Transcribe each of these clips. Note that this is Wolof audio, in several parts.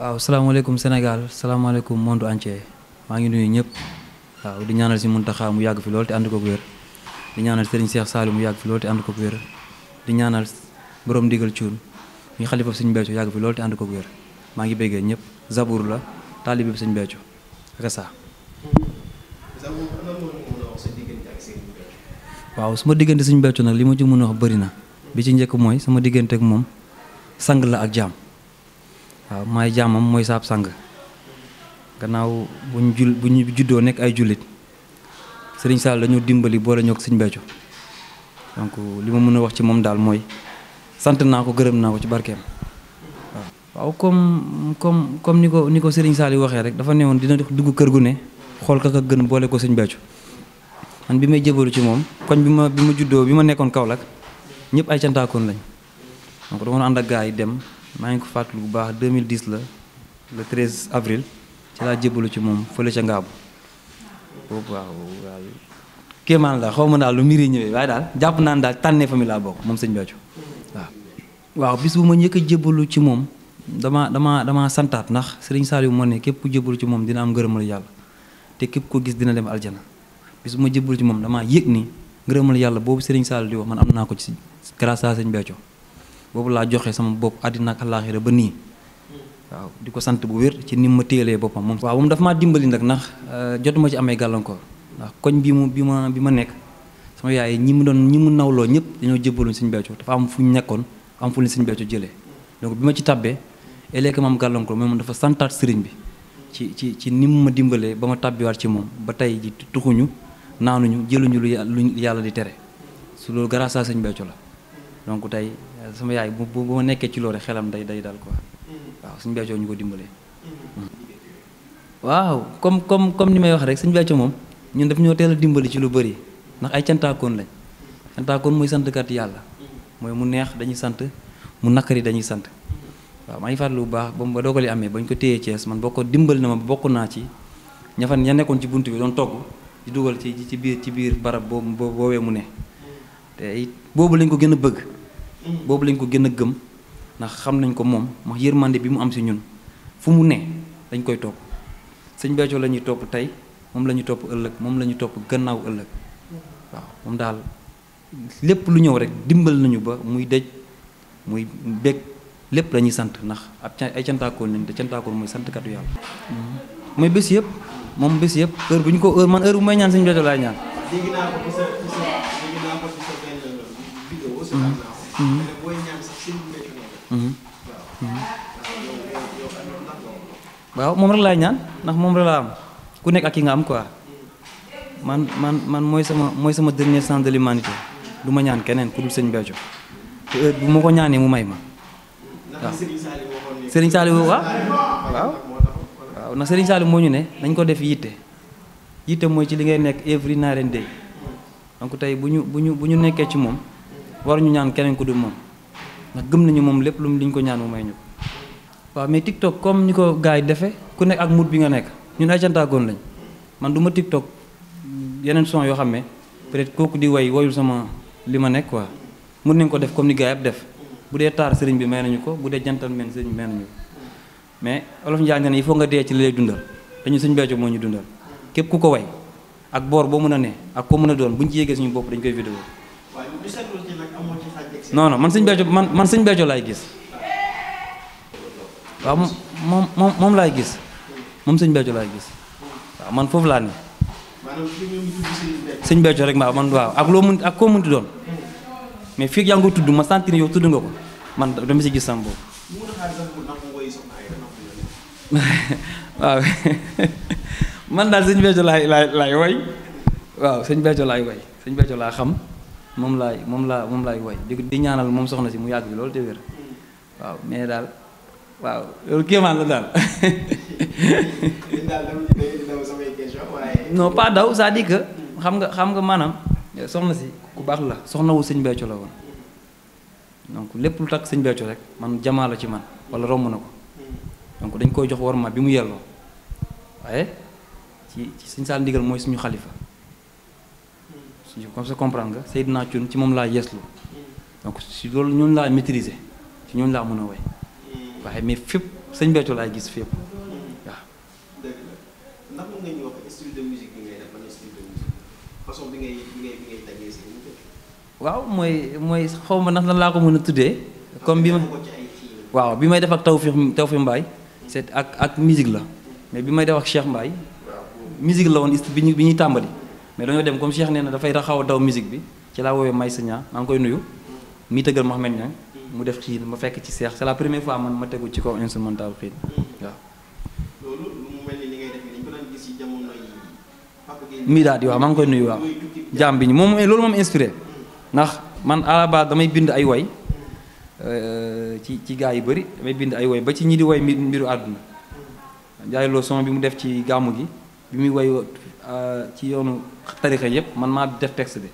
waaw salaamaaleykum Sénégal salaamaaleykum monde entier maa ngi nuyu ñëpp waaw di ñaanal si Mountakha mu yàgg fi loolu te ànd ko wér di ñaanal Serigne Cheikh Saliou mu yàgg fi loolu te ànd ko wér di ñaanal borom ndigal cuun ñu xalifa Serigne Béthio yàgg fi loolu te ànd ko wér maa ngi béggee ñëpp Zabour la taalibe bi Serigne Béthio ak ça. waaw sama diggante Serigne Béthio nag li ma ci mën a wax bëri na bi ci njëkk mooy sama diggante ak moom sang la ak jaam. waaw maay jaamam mooy saab sang gannaaw bu ñu juddoo nekk ay jullit Serigne Sall dañoo dimbali boole ñoo ko Serigne Béthio donc li ma mën a wax ci moom daal mooy sant naa ko gërëm naa ko ci barkeem waaw comme ni ko Serigne Sall yi waxee rek dafa newoon dina dugg kër gu ne xool ka gën boole ko Serigne Béthio man bi may jëbalu ci moom koñ bi ma juddoo bi ma nekkoon Kaolack ñëpp ay cantaakoon lañ donc dama ànd ak gars yi dem. maa ngi ko fàttali bu baax 2010 la le 13 avril ci laa jébbalu ci moom fële ca Ngaabu boobu waaw kéemaan la xaw ma daal lu mbir yi ñëwee waaye daal jàpp naan daal tànnee famille laa bokk moom Serigne Béthio waaw bis bu ma njëkk a jébbalu ci moom dama santaat ndax Serigne Saliou moo ne képp ku jébbalu ci moom dina am ngërëmal yàlla te képp ko gis dina dem aljana bis bu ma jébbalu ci moom damaa yëg ni ngërëmal yàlla boobu Serigne Saliou di wax man am naa ko ci grâce à Serigne Béthio boobu laa joxe sama bopp àddina ak àllaaxira ba nii waaw di ko sant bu wér ci ni ma téyelee boppam moom. waaw moom dafa maa dimbali nag ndax jotuma ci amee gàllankoor ndax koñ bi ma nekk sama yaay ñi mu nawloo ñëpp dañoo jébbaluñ Serigne Béthio dafa am fu ñu nekkoon am fu ñu Serigne Béthio jëlee donc bi ma ci tabbee léegi ma am gàllankoor mais moom dafa santaat sëriñ bi ci ni mu ma dimbalee ba ma tabbiwaat ci moom ba tey ji tuxuñu naanuñu jëluñu lu yàlla di tere su loolu grâce à Serigne Béthio la donc tey sama yaay bu ma nekkee ci loolu xelam day dal quoi waaw Serigne Béthio ñu ko dimbalee. waaw comme ni may wax rek Serigne Béthio moom ñun daf ñoo teel a dimbali ci lu bëri ndax ay cantaakoon lañ cantaakoon mooy santkat yàlla mooy mu neex dañuy sant mu nakari dañuy sant waaw maa ngi fàttali bu baax ba dogali amee bañ ko téyee Thiès man bokk dimbali na ma bokk naa ci ña nekkoon ci bunt bi doon togg di dugal ci biir barab boobee mu ne te it boobu lañ ko gën a bëgg. boobu lañ ko gën a gëm ndax xam nañ ko moom wax yërmande bi mu am si ñun fu mu ne dañ koy topp Serigne Béthio la ñuy topp tey moom la ñuy topp ëllëg moom la ñuy topp gannaaw ëllëg waaw moom daal lépp lu ñëw rek dimbal nañu ba muy dëj muy bég lépp lañuy sant ndax ay cantaakoon lañ te cantaakoon mooy santkatu yàlla. mooy bés yëpp moom bés yëpp heure bu ñu ko man heure bu may ñaan Serigne Béthio laay ñaan. waaw moom rek laay ñaan ndax moom rek laa am ku nekk ak ki nga am quoi man mooy sama dernier sang de l'humanité du ma ñaan keneen ku dul Serigne Béthio te heure bu ma ko ñaanee mu may ma waaw Serigne Saliou waaw ndax Serigne Saliou moo ñu ne nañ ko def yitte mooy ci li ngay nekk every night and day donc tey bu ñu nekkee ci moom waruñu ñaan keneen ku dul moom ndax gëm nañu moom lépp lu ñu ko ñaan mu may ñu ko. waaw mais TikTok comme ni ko gars yi defee ku nekk ak mood bi nga nekk ñun ay cantaakoon lañ man du ma TikTok yeneen son yoo xam ne peut-être kooku di woyul sama li ma nekk quoi mun nañ ko def comme ni gars yi def bu dee taar sëriñ bi may nañu ko bu dee gentleman sëriñ bi may nañu ko mais olof Njaay ne il faut nga dee ci li lay dundal dañu Serigne Béthio moo ñu dundal képp ku ko way ak boor boo mën a ne ak koo mën a doon bu ñu ci yéegee suñu bopp dañ koy vidéo non man Serigne Béthio man Serigne Béthio laay gis waaw moom laay gis moom Serigne Béthio laay gis waaw man foofu laa ne Serigne Béthio rek man waaw ak koo mënti doon mais fii yaa ngi ko tudd ma sentir yow tudd nga ko man dama si gis sama bopp waaw man daal Serigne Béthio laay way waaw Serigne Béthio laay way Serigne Béthio laa xam moom laay way di ñaanal moom soxna si mu yàgg bi loolu te wér waaw mais daal waaw loolu kéemaan la daal. non pas daw c'est-à-dire que xam nga maanaam soxna si ku baax la soxna wu Serigne Béthio la woon donc lépp lu takk Serigne Béthio rek man jamaa la ci man wala romb na ko donc dañ koy jox warma bi mu yelloo waaye ci Serigne Sall ndigal mooy suñu xalifa comme ça comprendre nga Seydina Thioune ci moom laa yeeslu donc si loolu ñun laa maîtriser ci ñun laa mën a way waaye mais fépp sëñ Béthio laay gis fépp waaw. dëgg la ndax mën nga ñu wax style de musique bi ngay def ban style de musique façon bi ngay tàggee si ñu def. waaw mooy xaw ma ndax lan laa ko mën a tuddee. comme bi ma waaw bi may def ak Tawfekh Mbaye c'est ak musique la mais bi may def ak Cheikh Mbaye musique la woon bi ñuy tàmbali mais dañoo dem comme Cheikh nee na dafay xaw a daw musique bi ci laa woowee May Sagna maa ngi koy nuyu mi tëggal Mohamed Niang mu def xiin ma fekk ci Cheikh c'est la première fois man ma tegu ci kaw instrumental xiin waaw. loolu mu mel ni li ngay def dañ ko daan gis ci jamono yi Papa Gueye mi daal di waaw maa ngi koy nuyu waaw jaam bi ñu moom loolu moom inspiré ndax man à la base damay bind ay woy ci gaa yu bëri damay bind ay woy ba ci ñi di woy mbiru àdduna Ndiaye Lo son bi mu def ci gàmmu gi bi muy woy ci yoonu tarixa yëpp man maa def texte bi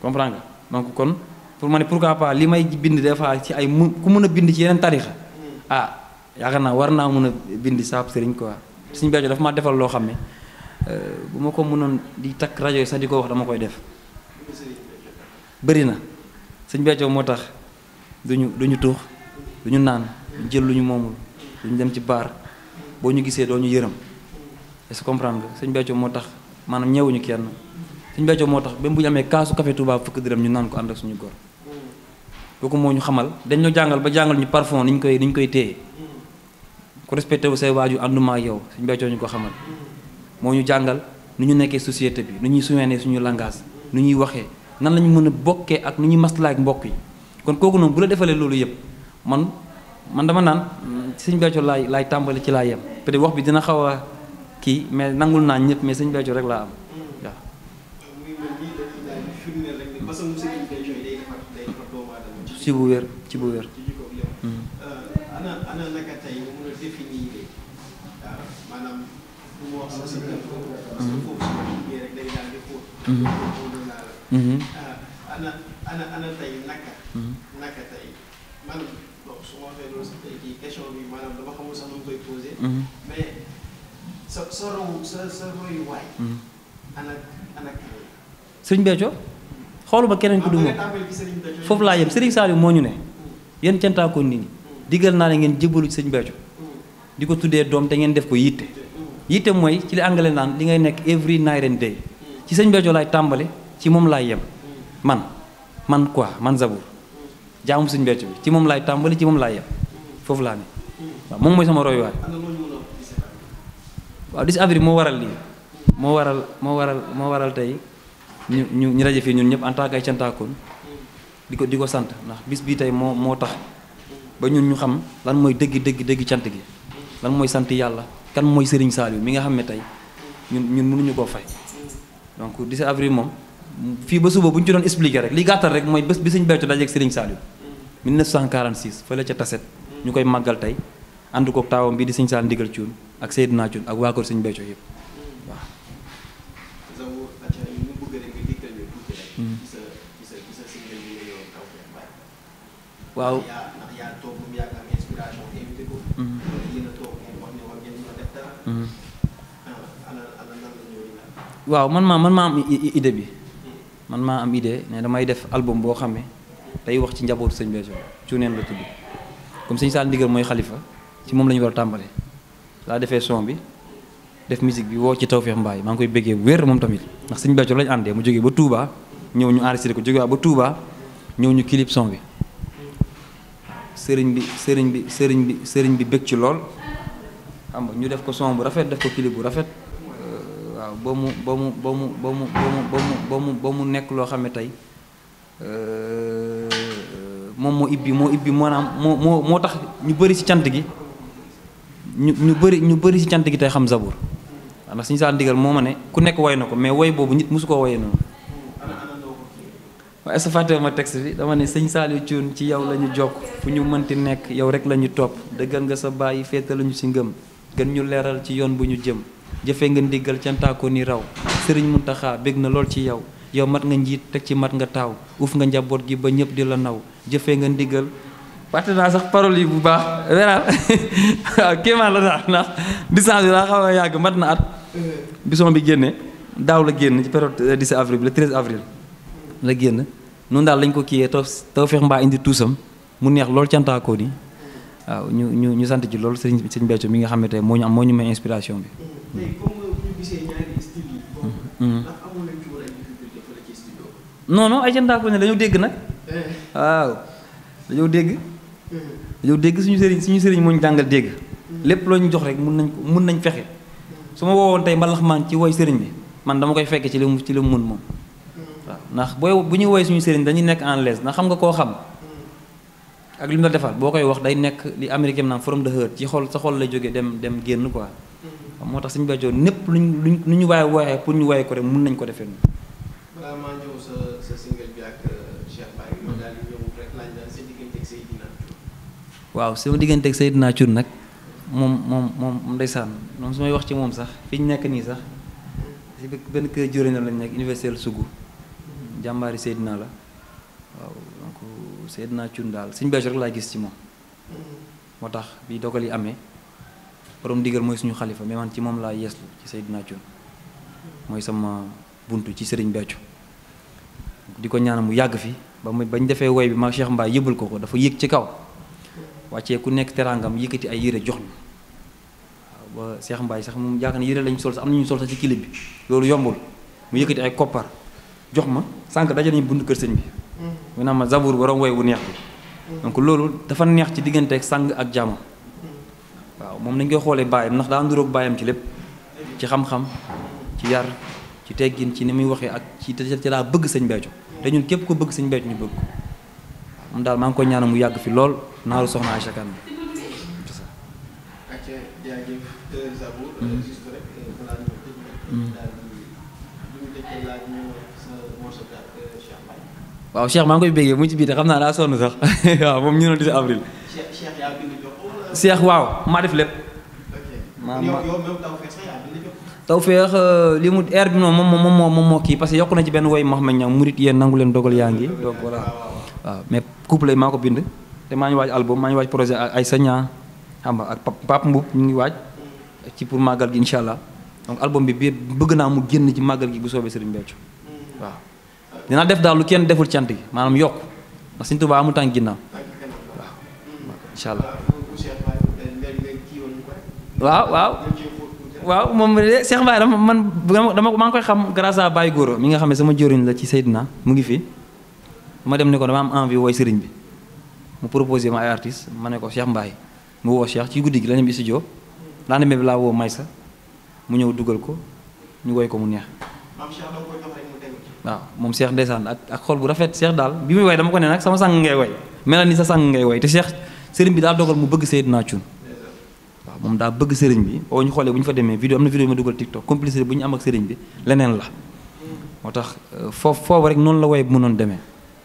comprends nga donc kon pour ma ne pourquoi pas li may bind des fois ci ay ku mën a bind ci yeneen tarixa yaakaar naa war naa mën a bind saab sëriñ quoi Sëñ Béthio dafa ma defal loo xam ne bu ma ko mënoon di takk rajo yi sax di ko wax dama koy def bëri na Sëñ Béthio moo tax duñu tuux duñu naan duñu jël lu ñu moomul duñu dem ci baar boo ñu gisee doo ñu yërëm est-ce que comprendre nga Sëñ Béthio moo tax maanaam ñëwuñu kenn Sëñ Béthio moo tax même bu ñu amee kaasu café Touba fukk dërëm ñu naan ko ànd ak suñu góor kooku moo ñu xamal dañ ñu jàngal ba jàngal ñu parfum ni ñu koy téye ku respecté wu say waaju ànduma ak yow Sëñ Béthio ñu ko xamal moo ñu jàngal nu ñu nekkee société bi nu ñuy suweenee suñu langage nu ñuy waxee nan lañu mën a bokkee ak nu ñuy maslaa ak mbokk yi kon kooku noonu bu la defalee loolu yëpp man dama naan Sëñ Béthio laay tàmbali ci laa yem peut-être wax bi dina xaw a kii mais nangul naa ñëpp mais Sëñ Béthio rek laa am waaw. ci bu wér ci bu wér. ana naka tey nga mën a définir maanaam bu mu wax sa parce que foofu su ma liggéey rek day daal di xóot. ana tey naka tey man bon su ma waxee loolu sax tey kii question bi maanaam dama xamul sax nu mu koy posé. mais sa royuwaay. ana Sëñ Béthio xooluma keneen ku du moom foofu laa yem Serigne Saliou moo ñu ne yéen cantaakoon nit ñi diggal naa ne ngeen jébbalu ci Sëñ Béthio di ko tuddee doom te ngeen def ko yitte mooy ci li anglais naan li ngay nekk every night and day ci Sëñ Béthio laay tàmbale ci moom laay yem man quoi man Zabour jaamu Sëñ Béthio bi ci moom laay tàmbali ci moom laay yem foofu laa ne waaw moom mooy sama royuwaay waaw 10 avril moo waral lii moo waral tey ñu rajo fii ñun ñëpp en tant que ay cantaakoon di ko sant ndax bis bii tey moo tax ba ñun ñu xam lan mooy dëgg cant gi lan mooy sant yàlla kan mooy Serigne Saliou mi nga xam ne tey ñun mënuñu koo fay donc 17 avril moom fii ba suba bu ñu ci doon expliquer rek li gàttal rek mooy bés bi Sëñ Béthio dajeeg Serigne Saliou 1946 fële ca Tassette ñu koy màggal tey ànd koog taawam bii di Sëñ Saliou Ndigal Thioune ak Seydina Thioune ak waa kër Sëñ Béthio yëpp waaw. waaw waaw man maa am idée bi man maa am idée ne damay def album boo xam ne day wax ci njabootu Sëñ Béthio Cuuneen la tudd comme Sëñ Saliou Ndigal mooy xalifa ci moom la ñu war a tàmbale laa defee son bi def musique bi woo ci Tawfekh Mbaye maa ngi koy bëggee wér moom tamit ndax Sëñ Béthio lañu àndee mu jógee ba Touba ñëw ñu enregistré ko jógee ba Touba ñëw ñu clip son bi sëriñ bi bëgg ci lool xam nga ñu def ko son bu rafet def ko clip bu rafet waaw ba mu nekk loo xam ne tey moom moo ibbi maanaam moo tax ñu bëri ci cant gi ñu bëri ci cant gi tey xam Zabour ndax Sëñ Saliou Ndigal moo ma ne ku nekk woy na ko mais woy boobu nit mosu koo woyee noonu waaye sa fàtte ma texte bi dama ne Sëñ Saliou Thioune ci yow la ñu jokk fu ñu mënti nekk yow rek la ñu topp dëggal nga sa bàyyi féetaluñu ci ngëm gën ñu leeral ci yoon bu ñu jëm jëfe nga ndiggal cantaako ni raw Sëriñ Muntaxa bég na lool ci yow yow mat nga njiit teg ci mat nga taaw uf nga njaboot gi ba ñëpp di la naw jëfe nga ndigal fàtte naa sax parole yi bu baax wéraal waaw kéemaan la daal ndax distance bi daa xaw a yàgg mat na at bison bi génne daaw la génn ci période 17 avril bi le 13 avril la génn noonu daal lañ ko kiiyee Tawfekh Mbaye indi tuusam mu neex lool cantaakoo ni waaw ñu sant ci loolu sëñ Béthio mi nga xam ne tey moo ñu may inspiration bi. tey comme ñu gisee ñaari style yi. ndax amul nañ ci woon ay difficulté fële ci studio. non ay jëndaako ne dañoo dégg nag. waaw dañoo dégg. dañoo dégg suñu sëriñ moo ñu jàngal dégg. lépp loo ñu jox rek mun nañ fexe. su ma woowoon tey mbalax maan ci woy sëriñ bi man dama koy fekke ci li mu mun moom. waaw ndax bu ñuy woy suñu sëriñ dañuy nekk en l'aise ndax xam nga koo xam. ak li mu la defal boo koy wax day nekk li américain naan from the heart ci xol sa xol lay jógee dem génn quoi. moo tax suñu Béthio népp lu ñu waaye wooyee pour ñu woyee ko rek mun nañ ko defee. balaa maa ñëw sa single bi ak Cheikh Baye ma daal di ñëw rek laaj daal sa diggante ak Seydina Thioune. waaw sama diggante ak Seydina Thioune nag moom ndeysaan moom su may wax ci moom sax fi ñu nekk nii sax si benn kër jóore na lañ nekk université Sougou jàmbaari Seydina la waaw donc Seydina Thioune daal suñu Béthio rek laa gis ci moom. moo tax bi dogal yi amee borom digal mooy suñu xalifa mais man ci moom laa yeeslu ci Seydina Thioune mooy sama buntu ci Serigne Béthio di ko ñaanal mu yàgg fi bañ defee woy bi ma Cheikh Mbaye yëbal ko dafa yéeg ci kaw wàccee ku nekk teraangam yëkkati ay yére jox ñu waaw ba Cheikh Mbaye sax moom yaakaar ne yére lañu sol sax am na ñu sol sax ci clip bi loolu yombul mu yëkkati ay koppar jox ma sànq daje nañu buntu kër sëñ bi mu naan ma Zabour borom woy bu neex bi donc loolu dafa neex ci diggante ak sang ak jaamam waaw moom nañ koy xoolee baayam ndax daa nduroog baayam ci lépp ci xam-xam ci yar ci teggin ci ni muy waxee ak ci daa bëgg sëñ Béthio te ñun képp ko bëgg sëñ Béthio ñu bëgg ko moom daal maa ngi koy ñaanal mu yàgg fi lool naaru soxna Aïcha Kane waaw Cheikh maa ngi koy béggee mu ci biir te xam naa daa sonn sax waaw moom ñu noonu 10 avril. Cheikh waaw maa def lépp. Tawfeex li mu air bi noonu moom moo kii parce que yokk na ci benn woy Mouhamed Niang murit yéen nangu leen dogal yaa ngi donc voilà waaw mais couple maa ko bind te maa ngi waaj album maa ngi waaj projet ak ay saña xam nga ak Pape Mboup ñu ngi waaj ci pour màggal gi incha allah donc album bi bëgg naa mu génn ci màggal gi bu soobee Serigne Béthio waaw dinaa def daal lu kenn deful cant gi maanaam yokk ndax Sëriñ Tuubaa amul tànk ginnaaw waaw incha allah waaw moom de Cheikh Baye dama maa ngi koy xam grâce à Baye Goro mi nga xam ne sama jëriñ la ci Seydina mu ngi fi ma dem ne ko dama am envie wooy sëriñ bi mu proposé ma ay artistes ma ne ko Cheikh Mbaye mu woo Cheikh ci guddi gi la ñu bi studio lendemain bi laa woo Maysa mu ñëw dugal ko ñu woy ko mu neex waaw moom Cheikh ndeysaan ak xol bu rafet Cheikh daal bi muy woy dama ko ne nag sama sang ngay woy melal ni sa sang ngay woy te Cheikh sëriñ bi daa dogal mu bëgg Seydina Thioune waaw moom daa bëgg sëriñ bi oo ñu xoolee bu ñu fa demee vidéo am na vidéo ma dugal TikTok complicité bu ñu am ak sëriñ bi leneen la moo tax foofu rek noonu la woy bu mënoon demee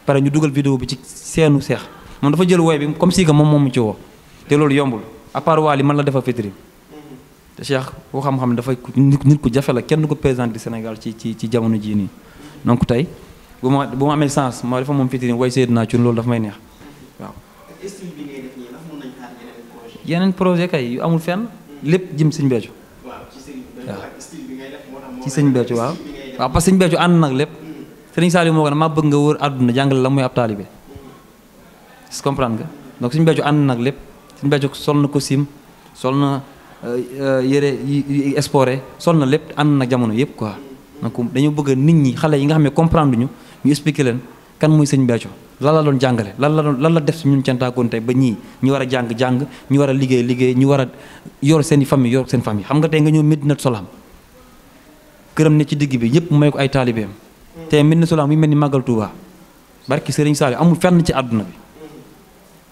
pare ñu dugal vidéo bi ci seenu Cheikh moom dafa jël woy bi comme si que moom mu ci woo te loolu yombul à part Wally man la defal featuring te Cheikh boo xam-xam ne dafay nit ku jafe la kenn du ko présenté Sénégal ci jamono jii nii donc tey bu ma amee sens ma defa moom featuring woy Seydina Thioune loolu dafa may neex waaw yeneen projet kay yu amul fenn lépp jëm Sëñ Béthio waaw ci Sëñ Béthio waaw parce que Sëñ Béthio ànd nag lépp Sëriñ Saliou moo ko ne maa bëgg nga wër àdduna jàngale la muy ab taalibe est-ce que comprendre nga donc Sëñ Béthio ànd nag lépp Sëñ Béthio sol na costume sol na yére yi exporé sol na lépp ànd nag jamono yëpp quoi donc dañoo bëgg nit ñi xale yi nga xam ne comprendre ñu expliquer leen kan muy Sëñ Béthio lan la doon jàngale lan la def si ñun cantaakoon tey ba ñii ñu war a jàng ñu war a liggéey ñu war a yor seen i famille yor seen famille xam nga tey nga ñëw Médinatu Salaam këram ne ci digg bi ñëpp may ko ay taalibeem te Médinatu Salaam muy mel ni màggal Touba barki Sëriñ Saliou amul fenn ci àdduna bi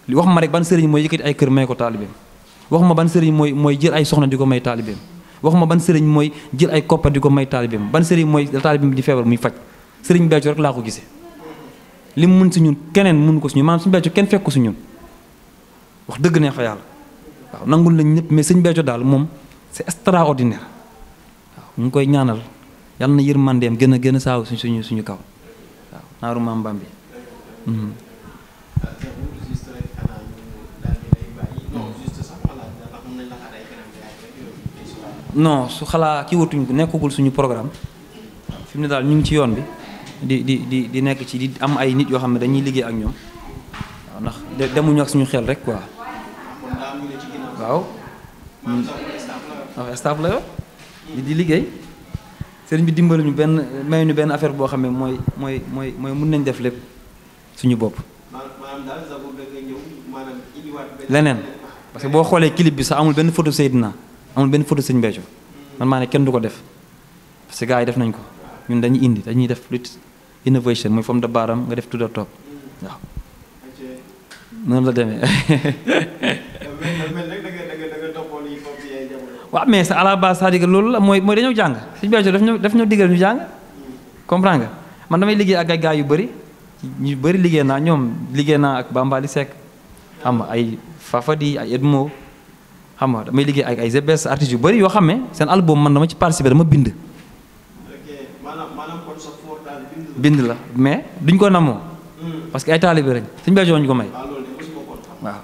li wax ma rek ban sëriñ mooy yëkkati ay kër may ko taalibeem wax ma ban sëriñ mooy jël ay soxna di ko may taalibeem wax ma ban sëriñ mooy jël ay koppar di ko may taalibeem ban sëriñ mooy taalibeem di feebar muy faj Sëriñ Béthio rek laa ko gisee li mu mën si ñun keneen mun ko si ñun maanaam Sëñ Béthio kenn fekk ko si ñun wax dëgg neex fa yàlla waaw nangul nañ ñëpp mais Sëñ Béthio daal moom c'est extraordinaire waaw ñu ngi koy ñaanal yàlla na yërmandeem gën a saaw suñu kaw waaw naaru maam Bambi non su xalaa ki watuñ ko nekkagul suñu programme fi mu ne daal ñu ngi ci yoon bi di nekk ci di am ay nit yoo xam ne dañuy liggéey ak ñoom waaw ndax demuñu ak suñu xel rek quoi. waaw waaw staff la yor di liggéey sëriñ bi dimbali ñu benn may ñu benn affaire boo xam ne mooy mun nañ def lépp suñu bopp leneen parce que boo xoolee clip bi sax amul benn photo Seydina amul benn photo Sëñ Béthio man maa ne kenn du ko def parce que gars yi def nañ ko ñun dañuy def lutte innovation mooy forme de baaram nga def tudda toog waaw noonu la demee waaw mais à la base c'est-à-dire que loolu la mooy dañoo jàng Sëñ Béthio daf ñoo digal ñu jàng comprends nga man damay liggéey ak ay gars yu bëri liggéey naa ak Bambali Seck xam nga ay Fafadi ay Edmo xam nga damay liggéey ak ay ZBS artistes yu bëri yoo xam ne seen album man dama ci participer dama bind bind la mais duñ ko namoo parce que ay taalibe lañ Sëñ Béthio ñu ko may waaw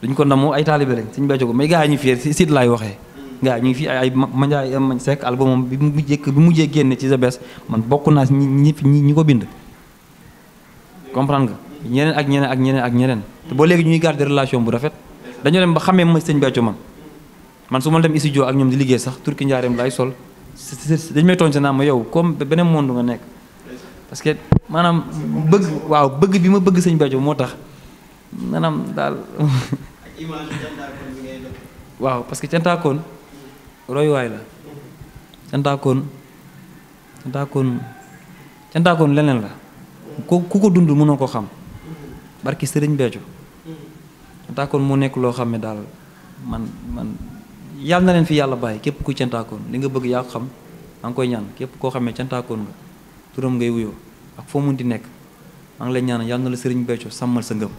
duñ ko namoo ay taalibe lañ Sëñ Béthio ko mais gars yi ñu fi site laay waxee gars yi ñu ngi fi ay Mandiaye Mañ Seck album bi mujjee génne ci ZBS man bokk naa si ñi ko bind comprendre nga ñeneen ak ñeneen te boo léegi ñuy garder relation bu rafet dañoo dem ba xamee ma Sëñ Béthio man su ma dem studio ak ñoom di liggéey sax turki njaareem laay sol dañ may tooñ sa naa ma yow comme beneen monde nga nekk parce que maanaam bëgg bi ma bëgg Sëñ Béthio moo tax maanaam daal waaw parce que cantaakoon royuwaay la cantaakoon leneen la ku ko dund mënoo ko xam barki Sëriñ Béthio cantaakoon moo nekk loo xam ne daal man yàlla na leen fi yàlla bàyyi képp ku cantaakoon li nga bëgg yaa ko xam maa ngi koy ñaan képp koo xam ne cantaakoon nga turam ngay wuyoo ak foo munti nekk maa ngi lay ñaan yàlla na la Sëriñ Béthio sàmmal sa ngëm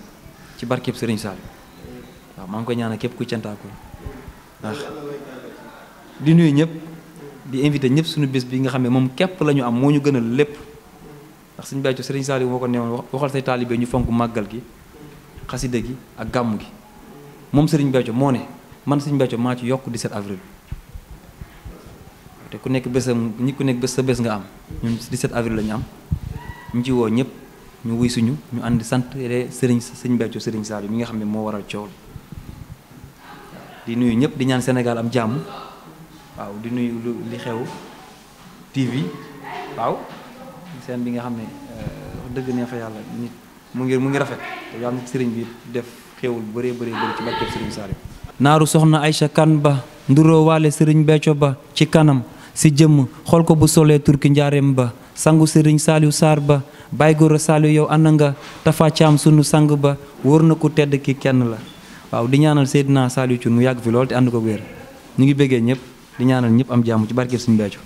ci barkeeb Sëriñ Saliou waaw maa ngi koy ñaan képp ku cantaakoon ndax di nuyu ñëpp di invité ñëpp suñu bés bi nga xam ne moom képp la ñu am moo ñu gënal lépp ndax Sëñ Béthio Sëriñ Saliou moo ko neewoon waxal say taalibe ñu fonk màggal gi xasida gi ak gàmmu gi moom Sëriñ Béthio moo ne man Sëñ Béthio maa ci yokk 17 avril te ku nekk bésam ñi ku nekk bés sa bés nga am ñun 17 avril la ñu am ñu ci woo ñëpp ñu wuy suñu ñu ànd sant Sëñ Béthio Sëriñ Saliou mi nga xam ne moo waral coow di nuyu ñëpp di ñaan Sénégal am jàmm waaw di nuyu li xew TV waaw seen bi nga xam ne wax dëgg ne fa yàlla nit mu ngi rafet te yàlla na sëriñ bi def xewul bëree bëri ci barkeb Sëriñ Saliou naaru soxna Aïcha Kan ba nduroo waale Sëriñ Béthio ba ci kanam si jëmm xool ko bu solee turki njaareem ba sangu Sëriñ Saliou Sarr ba Baye Gora Saliou yow ana nga Tafa Caam sunu sang ba wóor na ku tedd ki kenn la waaw di ñaanal Seydina Saliou Thioune mu yàgg fi lool te ànd ko wér ñu ngi bëggee ñëpp di ñaanal ñëpp am jàmm ci barkeb Sëriñ Béthio